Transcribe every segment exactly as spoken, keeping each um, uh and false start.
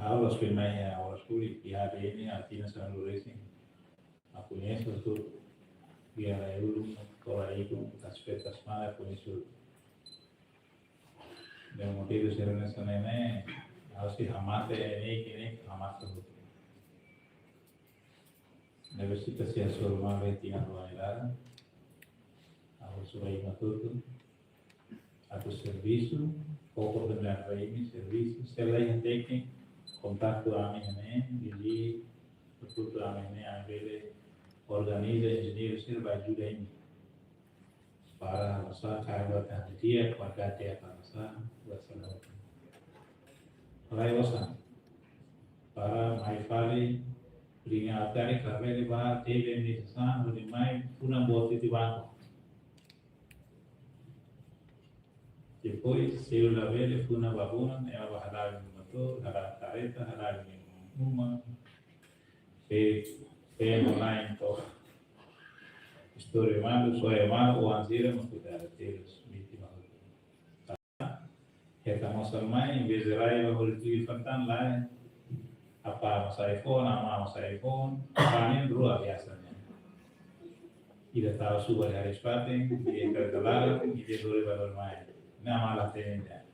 Ha'u la'ós fó mai iha aulas públikas, iha A D N, atina sanulu resin. Ha'u koñese hotu, iha rai-ulun, to'o rai-ikun, tasfet, tasmana, koñese hotu. Ne'e motivu sira-ne'e hanesan ne'e, ha'u sei hamate, ne'e, ne'e, hamate hotu. Ne'ebé se ita sei hasoru malu iha tinan rua nia laran, ha'u husu ba imi hotu-hotu atu servisu, koko benar ba imi servisu, se la iha tékniku, kontaktu ami iha ne'e, Dili, kontaktu ami iha ne'e, ami bele organiza enjeñeiru sira ba ajuda imi. Para osan kaer buat di'ak, kuadra di'ak para osan, buat sira. Rai osan. Para mai fali, bringa atari kabele ba, tebe mi sasán, hodi mai, funa boot iha banku. Depois, se la bele, funa ba bunan, ema ba hala'o motór, hala'o kareta, hala'o uma. Pe, pe online to. Istória malu, soe malu, o ansira, mas kuidadu, terus, vítima. Hetan osan mai, em vez de rai, ba hodi tuir fali tan lai. Apá mós sai fó, amá mós sai fó, panen rua biasa ne'e. Ida tau subar hariis-fatin, ida tau kalar, ida dore ba dore mai. Ne'e amá la hatene.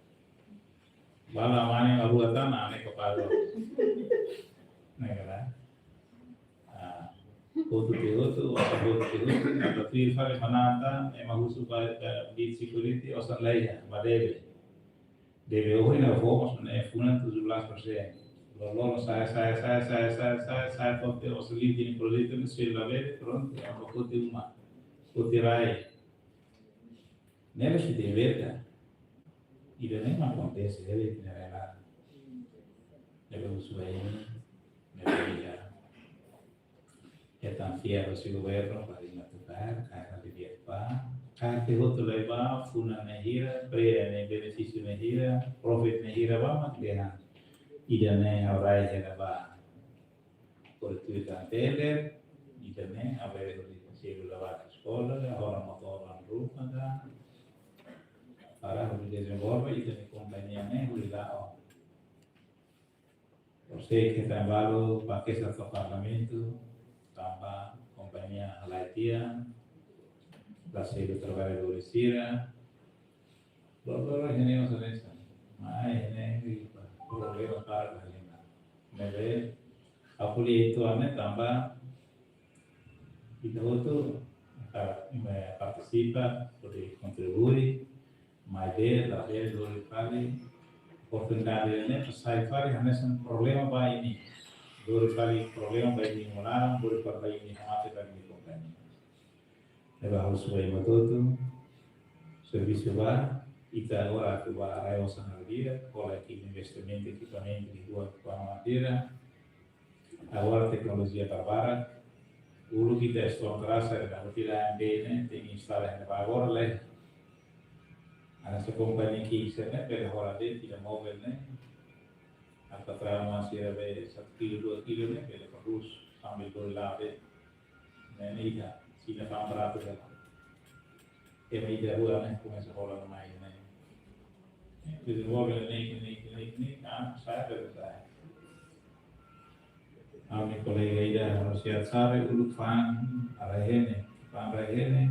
Bala mane na rua tan, ne'e kapal. Ne'e ka lae? Ah, hotu tiha hotu, osan hotu tiha hotu, atu tuir fali manán tan, ema husu ba, ba, bit security, osan laiha, ba debe. Debe ohin ne'e fó, mas ne'e funan tujuh belas persen. Lolo, lolo, sai, sai, to'o osan liu nia projetu ne'e sei la bele, prontu, ema foti uma. Foti rai. Ne'e se debe ta. Ida-ne'e mak akontese, debe ita haree. Ne'ebé husu ba imi, ne'ebé ita. Hetan fiar husi governu, para ita atu kaer, kaer atu di'ak ba. Kaer tiha hotu lai ba, funa ne'e hira, preda ne'e benefísiu ne'e hira, profit ne'e hira ba, mak dehan. Ida-ne'e ha'u rai hela ba. Hodi tuir tan tender, ita-nia, atu bele hodi selu la ba eskola, hola motór ba ruma ka. Para hodi dezenvolve, ita-nia kompañia ne'e, hodi la'o. Por sei ke tan balu, ba ke sa to parlamentu, tanba kompañia halai tiha, la selu traballadór sira, Doutora René Osalesa, mai ne'e problema para ka lima. Ne'ebé, ha'u ko'alia uitoan ne'e tanba ita hotu ka, me partisipa, hodi kontribui, maibé, la bele dori fali, oportunidade ne'e, sai fali, hanesan problema ba imi. Dori fali problema ba imi-nia monalan, dori fali ba imi-nia hamate, ba imi-nia kompañia. Ne'ebé ha'u husu ba imi hotu-hotu, servisu ba, ita agora atu ba rai osan halo di'ak, ko'alia ke investimentu, ekipamentu, liuhusi kuandu mateira. Agora teknolojia barbarak, uluk ita estoka rasa, ita atu tira M B ne'e, tenke instala ne'e ba agora laiha. Hanesan kompañia ke ita ne'e, bele hola de'it, ita móvel ne'e. Atu trauma sira be, satu kilo, dua kilo ne'e, bele prodús, sambil doi labe. Ne'e ida, sira fa'an baratu hela. Ema ida rua ne'e komesa hola mai ne'e. Dezenvolve ne'e, ne'e, ne'e, ne'e, ah, sai, sai, sai. Ami kolega ida, Rosiat Sare, uluk fa'an rai-henek, fa'an rai-henek,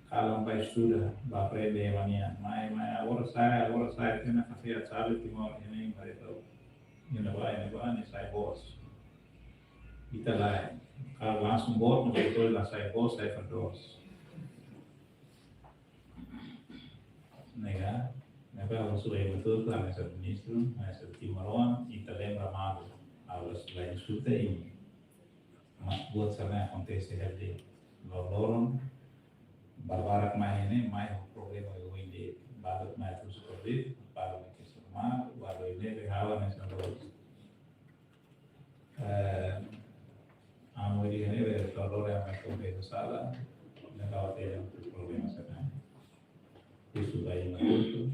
kalan ba estuda, ba aprende ema nian. Mai, mai, agora sai, agora sai, tiha ona kafé Sare, Timor, ne'e, mai, tau. Ne'e ba, ne'e ba, ne'e sai boot. Ita lae, kalau langsung boot, no betul la sai boot, sai fa'an doos. Ne'e ka, ne'ebé ha'u husu ba imi hotu-hotu, hanesan ministru, hanesan timoroan, ita lembra malu, ha'u la suta ini. Mas buat sira-ne'e akontese hela de'it. Loron-loron, barbarak mai ne'e, mai ho problema oin de'it, balu mai husu Covid, balu mai ke sama, balu ne'ebé ha'u hanesan doos. Eh, amu di ini, dari Tolor yang main kompe ke sala, na kau te yang problema sana. Isu bayi itu,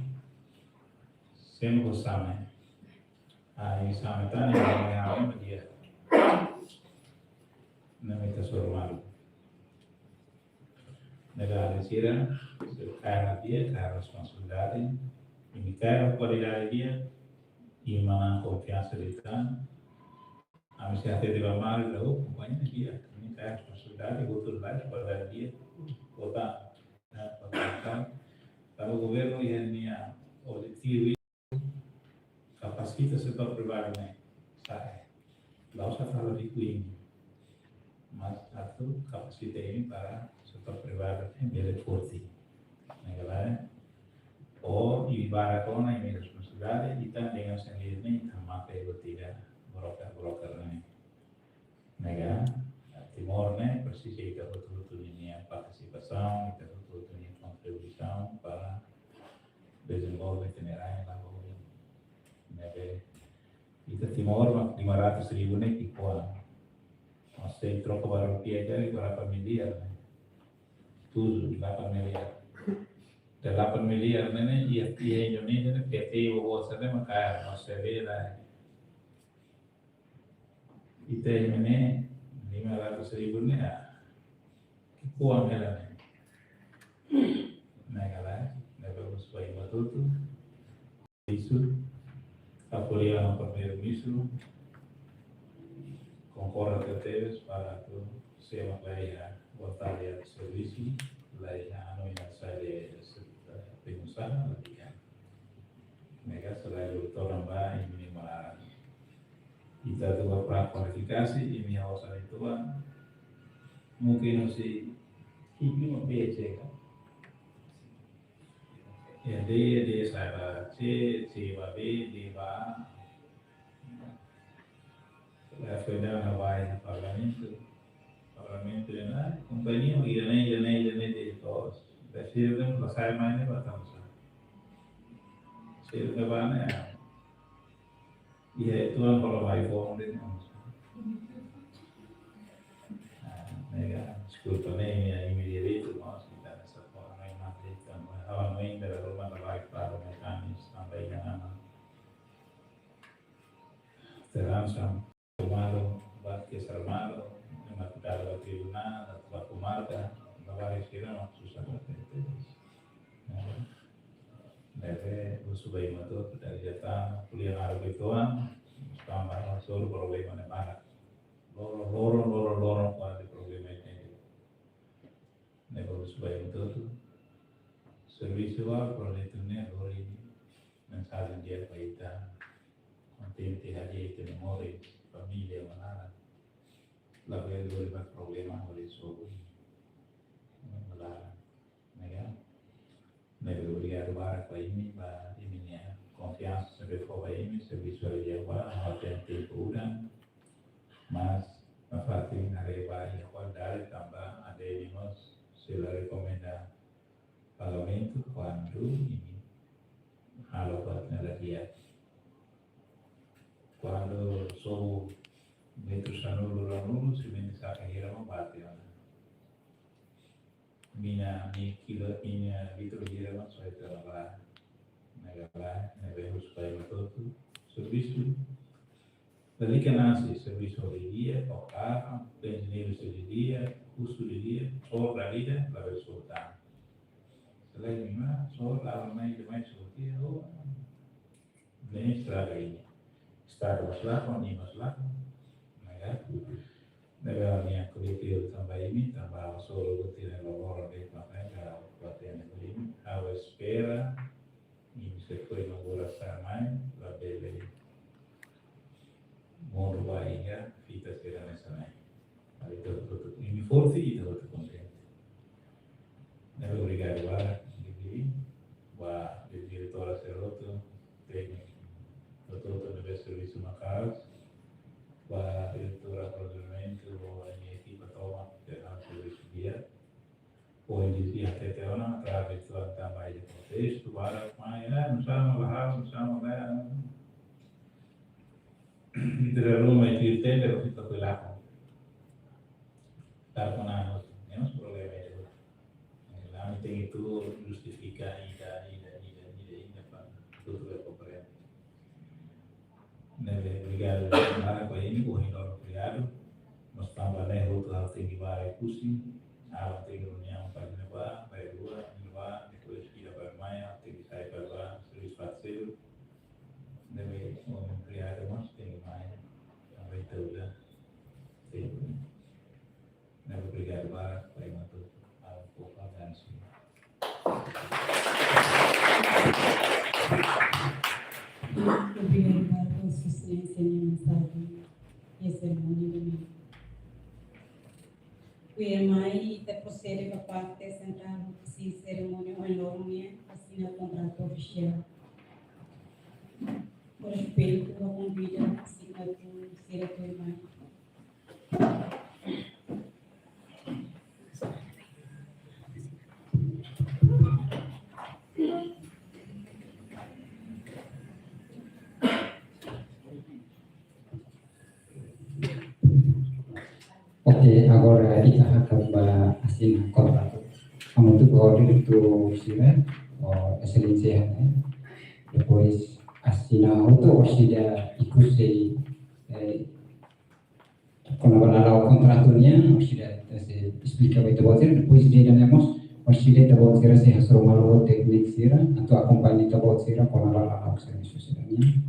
sem ko same. Ah, ini same tani, yang main awal dia. Ne'e mak ita hasoru malu. Ne'ebé sira, sira kaer di'ak, kaer responsabilidade, imi kaer kualidade di'ak, imi manán konfiansa ida tan. Ami sei hatete ba malu, la, oh, kompañia ne'e di'ak, imi-nia responsabilidade, hotu lais, para di'ak, kota, kota. Kalau governu iha nia objetivu kapasita setór privadu ne'e, sa'e. La'ós atu halo riku imi, mas atu kapasita imi para setór privadu ne'e bele forte. Ne'e ka lae? Ou imi barak ona imi-nia responsabilidade, ita dengan sendiri ne'e ita maka ego tidak broker-broker ne'e. Ne'e ka? Timor ne'e presiza ita hotu-hotu ninia partisipasaun, ita hotu-hotu ninia kontribuisaun para dezenvolve ita-nia rain la bolu. Ne'ebé ita Timor mak lima ratus ribu ne'e ki'ikoan. Mas se troka ba rupiah jadi berapa miliar ne'e? Tujuh, delapan miliar. Delapan miliar ne'e, ne'e iha, iha Indonesia ne'e P T bobosan ne'e mak kaya, mas se vela ita imi-nia lima ratus ribu ne'e, ah, ki'ikoan hela ne'e. Ne'e ka lae, ne'ebé husu ba imi hotu-hotu. Isu, apoiu ba Primeiru-Ministru, konkorda tebes para atu sema ba iha voluntáriu servisu, la iha anu ina saida, pengusaha, la iha. Ne'e ka, selain torang ba imi-nia moralan. Ita atu ba pra kualifikasi, imi-nia osan ituan. Mungkin husi imi-nia peceka. Ya, de, de, sai ba C, C ba B, D ba A. Ya, foi da na vai Parlamentu. Parlamentu ne'e, kompañia, ida-ne'e, ida-ne'e, ida-ne'e, de todos. Presiza, la sai mai ne'e, ba tansa. Sira ne'ebá ne'e, iha ituan hola mai foun de'it, ne'e ka, deskulpa ne'e, imi-nia direitu, mas ita nesa forma ne'e mate, tanba ha'u hanoin dala ruma ne'e baik para mekanis sampai dengan terang sam-, armadu, ba kedas armadu, ne'e mak dala ba tribunál, dala ba komarka, ba bairru sira ne'e susar ba tebes. Ne'ebé husu ba imi hotu-hotu, ita atu ko'alia naruk uitoan, tanba hasoru problema ne'e barak. Loron, loron, loron, loron, kuandu problema ne'e. Ne'ebé husu ba imi hotu-hotu, servisu ba projetu ne'e lori mensajen di'ak ba ita, kontente hadi'a ita-nia moris, família, monaran. Labele lori ba problema, lori sobu. Monaran. Ne'e ka? Ne'ebé obrigadu barak ba imi, ba imi-nia konfiansa ne'ebé fó ba imi, servisu halo di'ak ba, ha'u hatene tempu udan. Mas, nafatin haree ba iha kualidade tanba ade imi mós sei la rekomenda pagamentu kuandu imi halo buat ne'ebé la di'ak. Kuandu sobu metru sanulu, ruanulu, simente saka hira mak bate ona. Mina, mi kilo, mina litru hira mak soe tela ba. Ne'e ka lae, ne'ebé husu ba imi hotu-hotu. Servisu. Lalika nasi servisu di'ak, oka, enjeñeiru di'ak, husu di'ak, obra di'ak, labele solta. Selain imi mak, sol, awan mai, mai solta, oh, ne'e estraga imi. Estadu mós lakon, imi mós lakon. Ne'e ka? Ne'ebé ha'u-nia kritiki tanba imi, tanba ha'u solo buat ne'e loroloron de'it mak ne'e, ha'u hatene ba imi. Ha'u espera, imi sei ko'alia mak bora sai mai, labele mundu ba iha fita sira hanesan ne'e. Ita hotu-hotu, imi forte, ita hotu kontente. Ne'ebé obrigadu barak, di'ak, ba diretora sira hotu, tékniku hotu-hotu ne'ebé servisu maka'as, ba diretora koordenamentu, ba nia ekipa tomak, ne'ebé servisu di'ak. Poin di pihak T T O na, através tuan tanba iha protestu, barak mai, eh, nusá mak la halo, nusá mak la, ita ruma itu tender, ita kuilaka. Tanba ne'e, ne'e mós problema ida. Ami tenke atu justifika ida, ida, ida, ida, ida, para atu komprende. Ne'ebé obrigadu barak ba imi, ohin loron feriadu. Mas tanba ne'e hotu ha'u tenke ba Oekusi, ha'u tenke reuniaun pájina ba, ba rua, ba, depois ida ba mai, ha'u tenke sai ba, ba, servisu faseru. Ne'ebé Obrigadu, mas tenke mai, também tudo. Sim. Obrigadu, ba, ba, ba, ba, ba, ba, ba, Obrigadu ba Sua Exelénsia nia mensajen iha serimónia domingu. Tuirmai, ita prosede ba parte sentrál husi serimónia ohin loron nian, asina kontratu ofisiál. Ho respeitu, ha'u konvida signatúr sira tuirmai. Oke, agora ita hakat ba asina kontratu. Hamutuk ho diretór sira, ho Exelénsia, eh. Depois asina hotu, orsida ikus sei, eh, kona-ba lala'ok kontratu nian, orsida sei esplika ba ita-boot sira, depois ida-idak mós, orsida ita-boot sira sei hasoru malu ho tékniku sira, atu akompaña ita-boot sira kona-ba lala'ok servisu sira nian.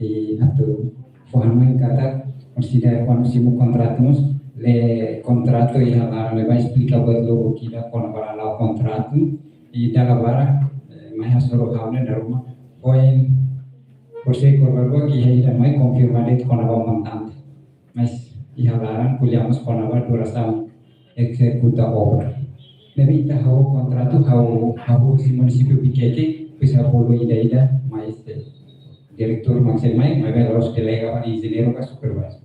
I atu fó hanoin katak, orsida kuandu simu kontratu mós, lee kontratu iha laran ne'ebá esplika buat lubuk ida kona-ba lala'ok kontratu, i dala barak, eh, mai hasoru ha'u ne'e dala ruma, poin, por ser korban buat iha ida mai konfirma de'it kona-ba montante. Mas iha laran ko'alia mós kona-ba durasaun ezekuta obra. Ne'ebé ita hahú kontratu, hahú, hahú husi munisípiu Viqueque, presiza bolu ida-idak, mas, eh, diretór mak sei mai, maibé la'ós delega ba enjeñeiru ka supervisór.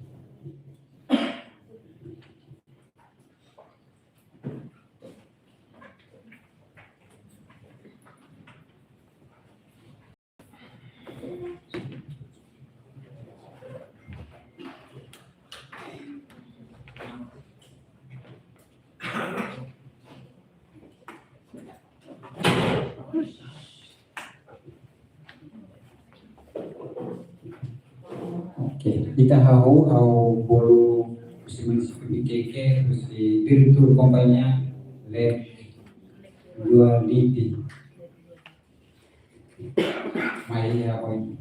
Oke, ita hahú, ha'u bolu husi munisípiu Viqueque, husi diretór kompañia, Leandro Diti. Mai, ya, poin.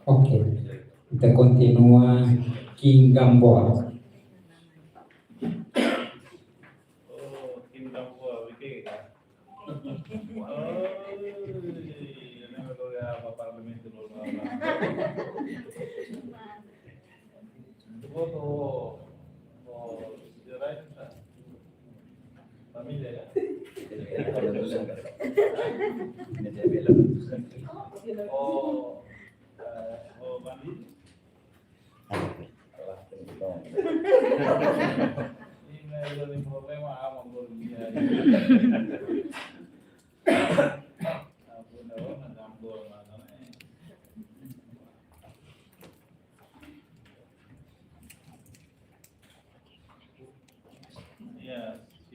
Oke, ita kontinua King Gamboa. Oh, King Gamboa, oke. Oh, ini baru ya, Bapak Parlamento, Bapak. Itu foto, oh, sejarah itu, Kak. Família, ya? Oh, eh, oh, Bandi? Ini ada problema, ah, mau dia. Ampun, oh, nandang gol, mana, eh.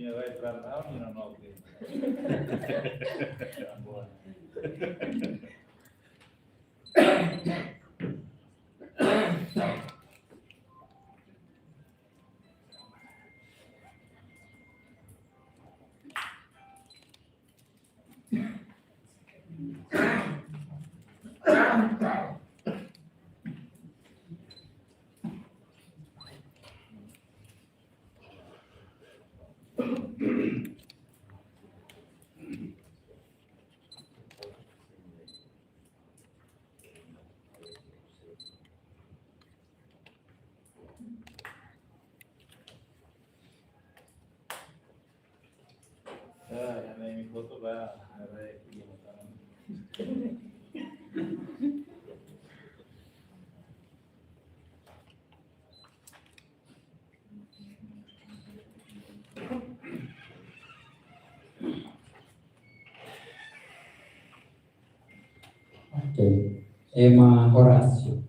Minha vai para lá, minha não, não. Ah, ya me, mi foto ba, ba, ba, Ok. Ema Horácio.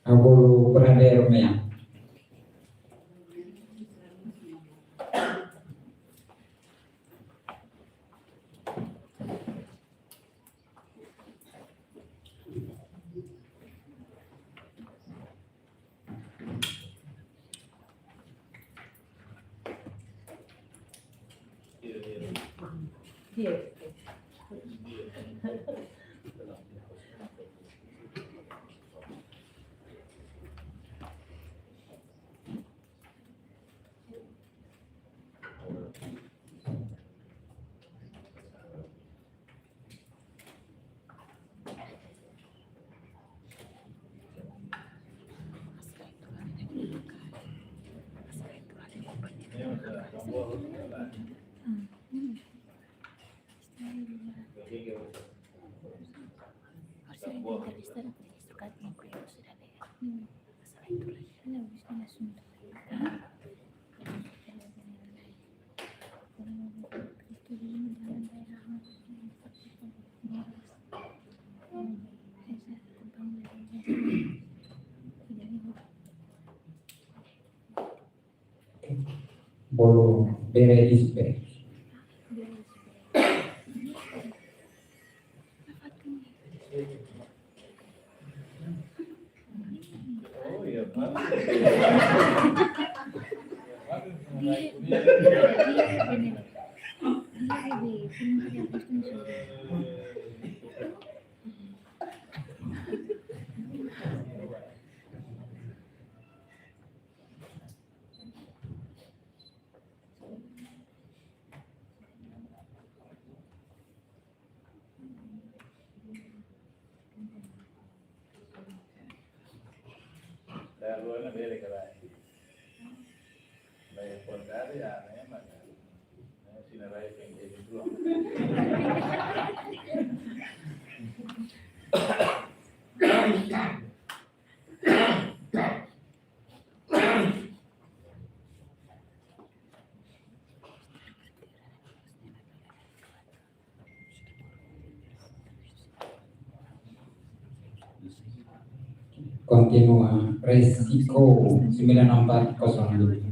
Ha'u bolu Brother Mea. Bolu Bere Isbe. Kontinua, Resiko, sembilan empat kosong dua.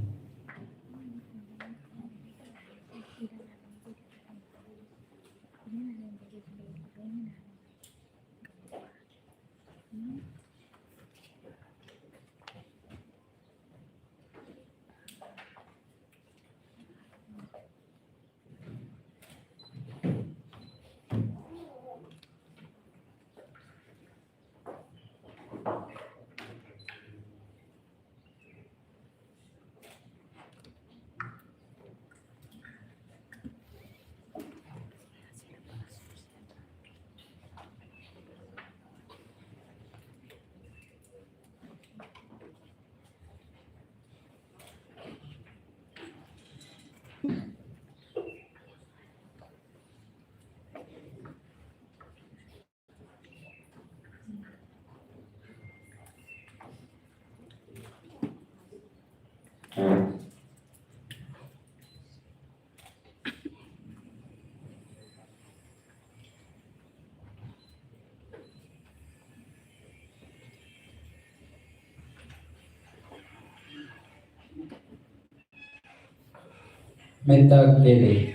Metak Dele.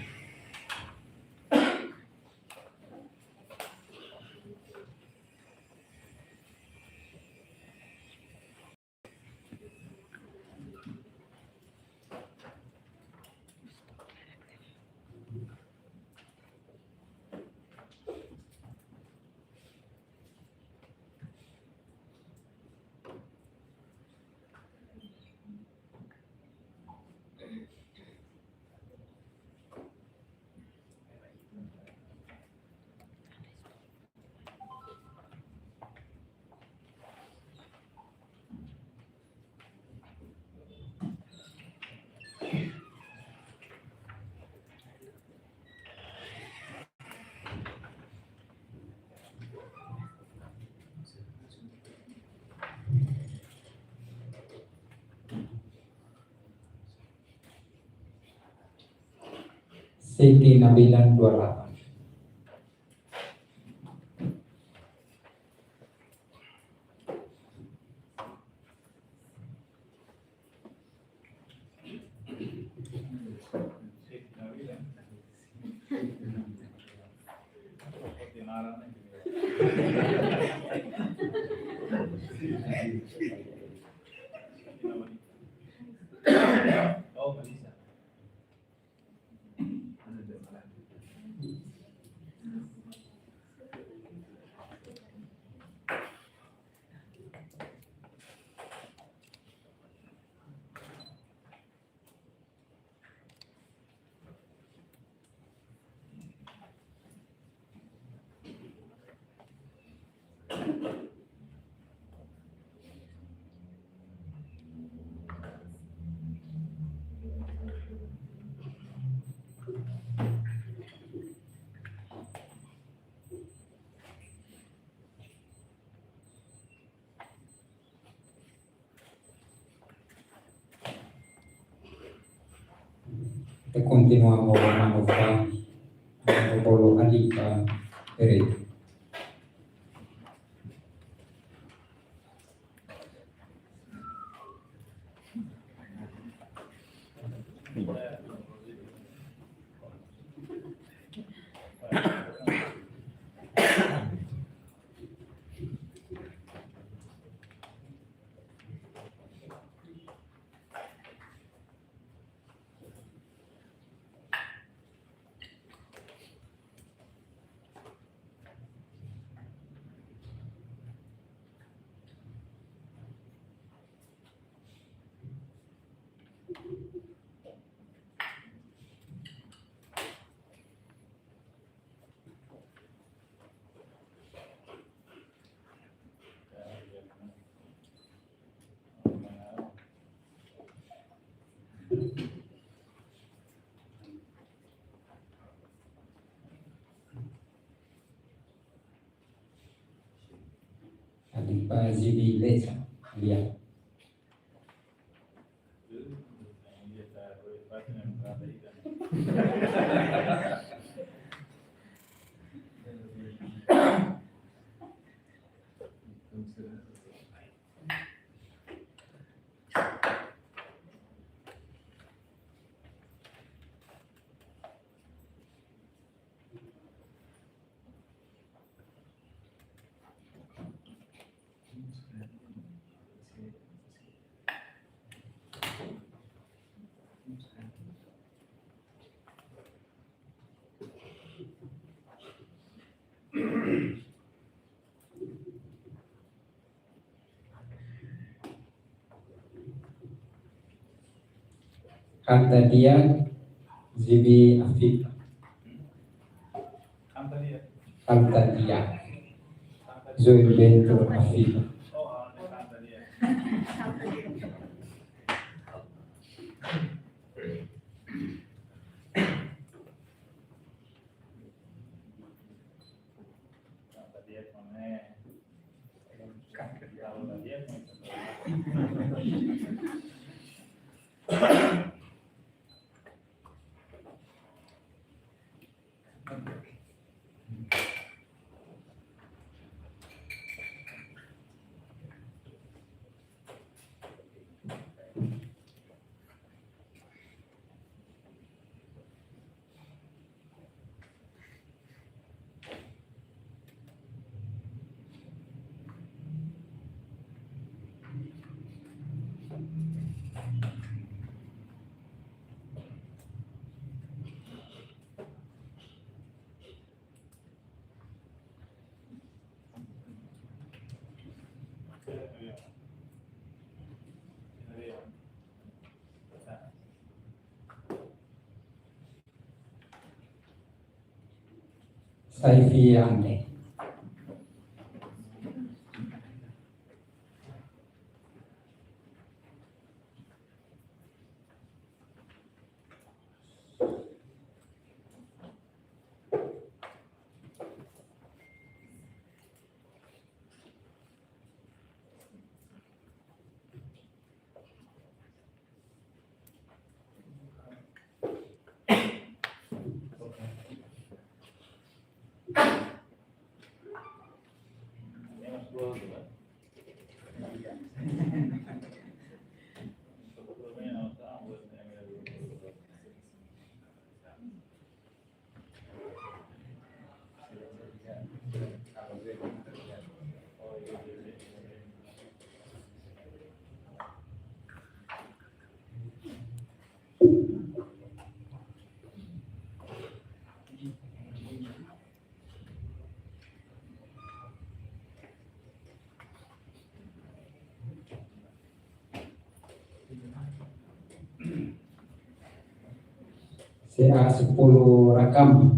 Siti Nabila dua delapan. Ita kontinua ho manu fali, manu bolu hadi ka ere. Adi pa zibi lesa, lia. Kanta dia zibi afita. Kanta dia. Join Bento afita. Sai fiar ne'e. C A sepuluh rakam.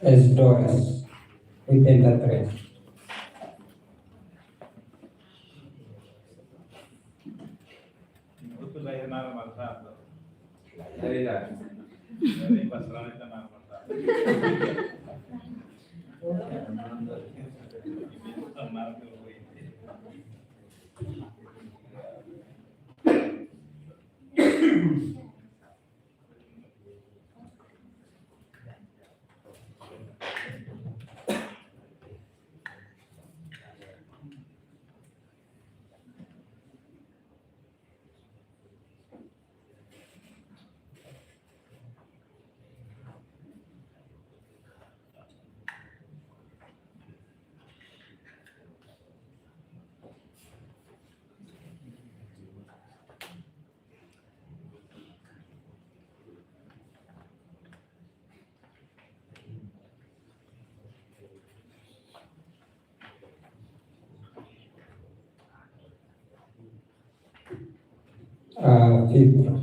S dois, oitenta e três. Ah, Fibra.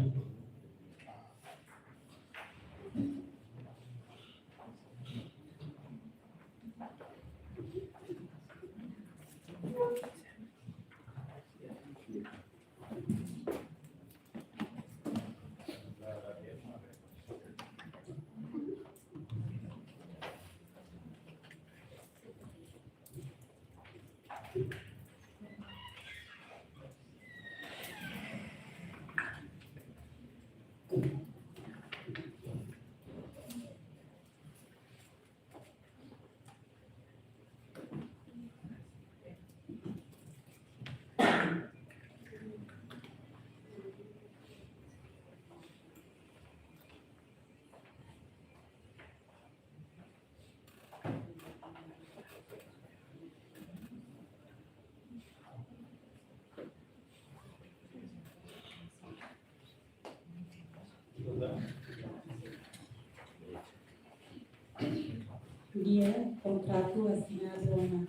Di'ak, kontratu asinadu ona.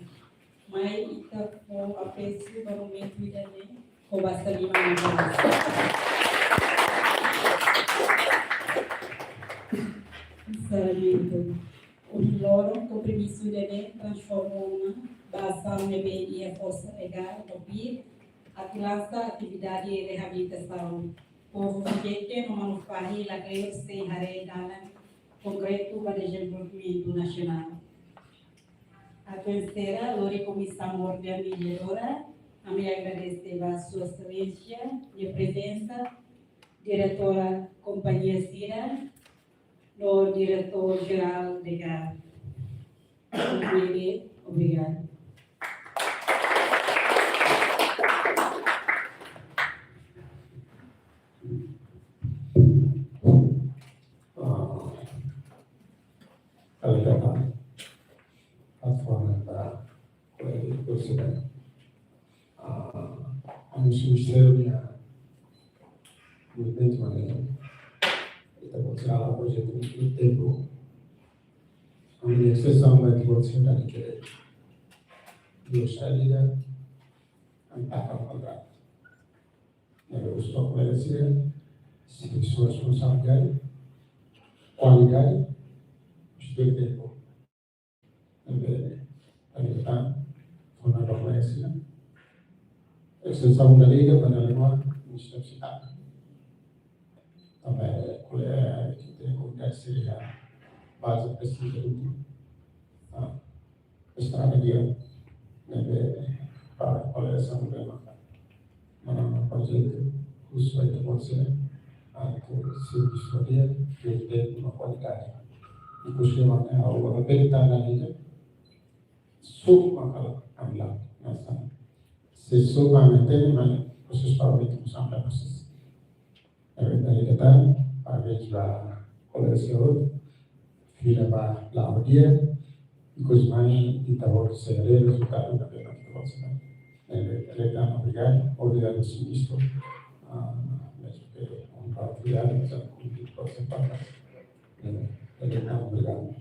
Mai ita fó apresia ba momentu ida-ne'e ho basa liman. Parlamentu. Ohin loron, kompromisu ida-ne'e transforma ona ba asaun ne'ebé iha forsa legál no bid atu lansa atividade reabilitasaun. Povu Viqueque no Manufahi lakleur sei haree dalan konkretu ba dezenvolvimentu nasionál. Atu enserra, lori komisaun órgaun mediadora, ami agradese ba Sua Exelénsia nia prezensa, diretora kompañia sira, no diretór jerál de GAD. Obrigadu. Ah, kali kata, atu fó ona ba ko'alia ho sira. Ah, ami sugere nia, movimento mana, ita pode ser algo projetu no tempu. Ami nia sesaun ba ita pode ser dari ke dua salida, ami taka kontratu. Ne'ebé husu ba kolega sira, sei husu responsabilidade, kualidade, husu tempu. Ne'ebé, ami atu fó ona ba kolega sira. Estensaun da liga ba dala ruma, misi sira. Tanba kolega, ita komunidade sira baze presiza últimu. Ah, estrada di'ak, ne'ebé para kolega sira maka mana projetu husu ba ita-boot sira atu servisu di'ak, di'ak no kualidade. Ikus lima ne au ba benta na liga, suk maka amla nasa. Se suk maka tene mai, khusus para itu sampai khusus. Ne'ebé dala ida tan, parabéns ba kolega sira hotu, fila ba la'o di'ak, ikus mai ita-boot sei haree rezultadu ne'ebé ita-boot sei. Ne'ebé, dala ida tan, obrigadu, obrigadu, señór Ministru. Ah, mezmu ke onra, obrigadu, mas aku di proses patas. Ne'ebé, dala ida tan, obrigadu.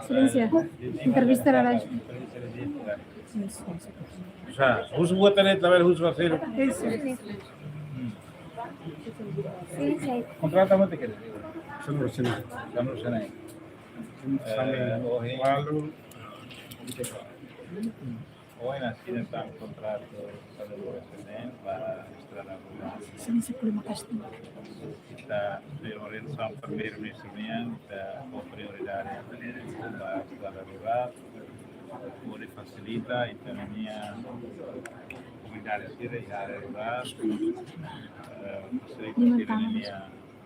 Silencio. Entrevista la. Sa, husu buat tadi, tabel husu ba sira. Isso. Sim, sim. Kontratu mak ita kedas. Sanulu resin. Sanulu resin. Eh, ohin. Ohin asina tan kontratu sanulu resin ba estrada rurál. Sim, sim, por uma questão. Ita, orientasaun Primeiru-Ministru nian, ita fó prioridade ba estrada rurál. Hodi fasilita ita-nia komunidade sira iha área rurál, eh, fasilita sira-nia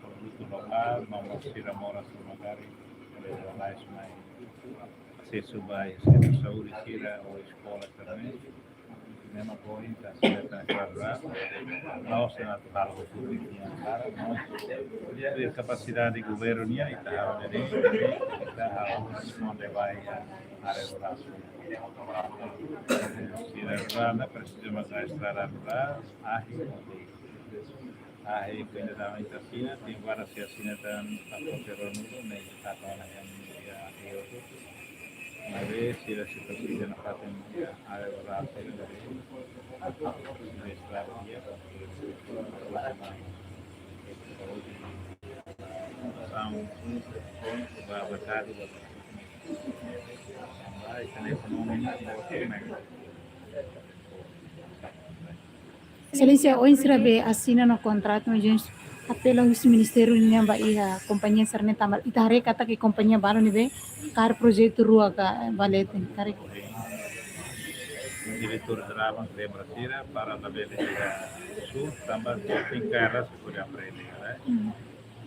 produtu lokál, no mós sira moras no magari, eh, mais, mais asesu ba sentru saúde sira ou eskola também. Ne'e mak ohin ita asina tan estrada, la'ós ita atu halo públiku nian, para no, dia de kapasidade governu nian, ita halo dene, ita halo responde ba iha área rurál. Sira rurál ne'e presiza maka estrada rurál, ahi, ahi kuinda dama ita asina, tem várias se asina tan a fronteira no, nem ita tona yang dia ahi outro. Maibé sira se presiza nafatin iha área rurál sira dari estrada dia, são um ponto ba batado, ba ekonomia, ba ekonomia. Exelénsia, ohin sira be asina ona kontratu, mas apela husi ministériu nian ba iha kompañia sira-ne'e tanba ita haree katak kompañia balu ne'ebé kaer projetu rua ka ba leten, karik. Diretór jerál lembra sira para labele iha sul, tanba sul tenke kaer ras hodi aprende, né? Hmm.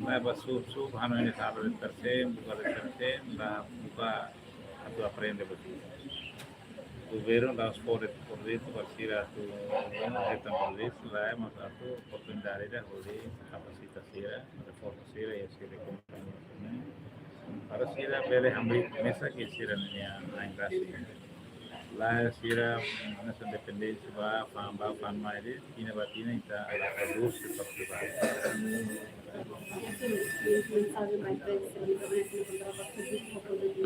Mas ba sul, sul, hanoin ne'e halo de terceiro, buka de terceiro, ba buka atu aprende ba sul. Governu la'ós fó projetu ba sira atu hetan projetu, lae, mas atu oportunidade ida hodi kapasita sira, reforsa sira, iha sira kompañia. Para sira bele hamriik mesak iha sira-nia ain rasik. Lae, sira hanesan dependénsia ba, fa'an ba, fa'an mai de'it, tinan ba tinan ita ala produs seperti ba.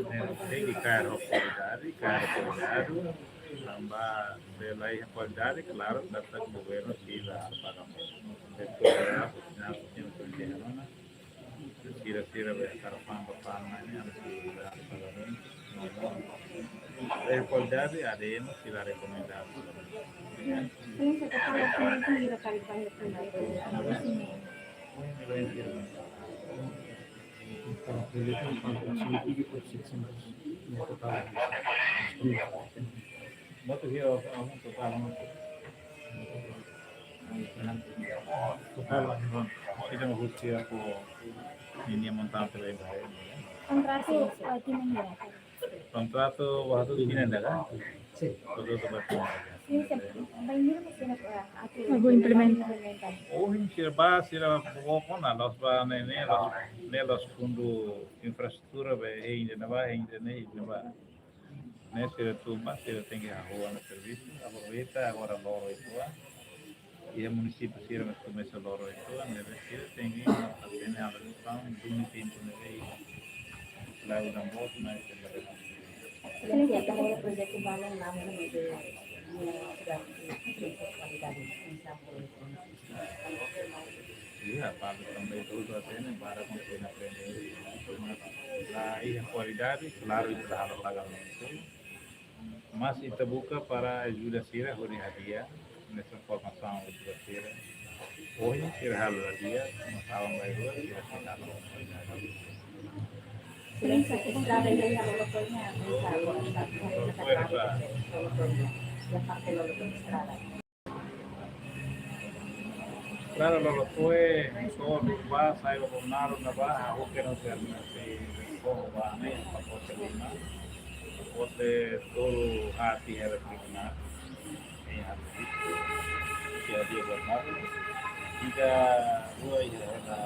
Ne'e tenke kaer ho kualidade, kaer ho kualidade, tanba se la iha kualidade, klaru, katak governu sei la paga. Depois, sira-sira be hakarak fa'an ba fa'an mai ne'e, halo sei la paga. Ne'e kualidade, A D N sei la rekomenda. Sim, se for para o público, vira para o bairro público. Moto hira, ah, totál, no? Totál, no. Ita mau husi aku ini montante lain. Kontratu, ah, tinan hira? Kontratu waktu tinan ida ka? Sim. Kontratu ba tinan ida. Sim, sim. Bainhira mós sira, ah, atu implementa. Ohin sira ba, sira bokon na, la'ós ba ne'e, ne'e la'ós, ne'e la'ós fundu infraestrutura be, hein de naba, hein de ne'e, hein de naba. Ne'e sira tun ba, sira tenke hahú ona servisu, aproveita agora loron uitoan. Iha munisípiu sira mós komesa loron uitoan, ne'ebé sira tenke hatene halo gestaun duni tempu ne'ebé iha. Lae, udan boot, mas sira tenke. Exelénsia, ita haree projetu balun ne'ebé, ne'e sudah kualidade, misalnya, Iya, balu tanba ita hotu hatene, barak mungkin aprende. Mas la iha kualidade, klaru ita la halo pagamentu. Mas ita buka para ajuda sira hodi hadi'a, hanesan formasaun ajuda sira. Ohin sira halo hadi'a, mas aban-bainrua sira sei halo. Exelénsia, estrada ida iha Lolotoe nian, misalnya, estrada iha parte Lolotoe estrada. Estrada Lolotoe, motór ba sai ba Bobonaro ne'ebá, hahú kena serna si ko ba ne'e, pakote lima, pakote tolu hati hela tribunál, eh, hati itu, si dia Bobonaro, ida rua iha hela,